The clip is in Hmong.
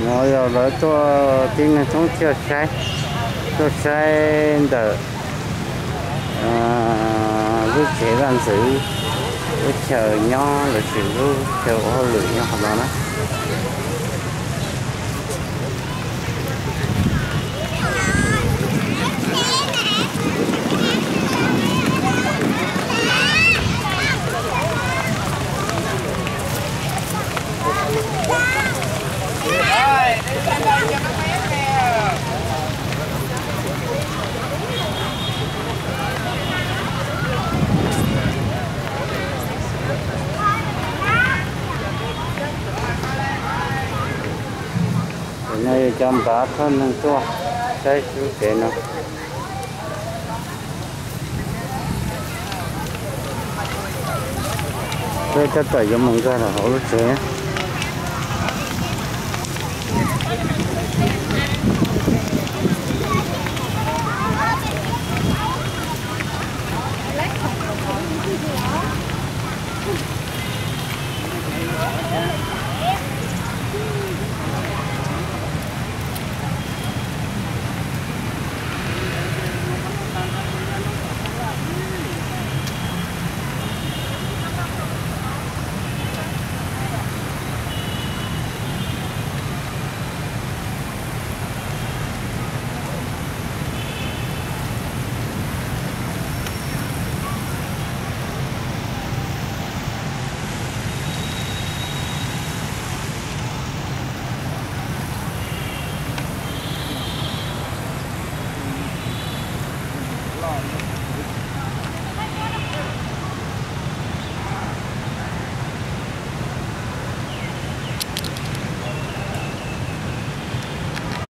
No yog lawv tuaj tib neeg thoob tuaj saib, tuaj saib ntawm lub tsev vaj ntxwv, lub chaw nyob lossis lub chaw ua hauj lwm nyob qhov no na. Tam no yog cov npav thoj neeg tuaj saib lub tsev no. Peb tab tom yuav mus nkag rau hauv lub tsev.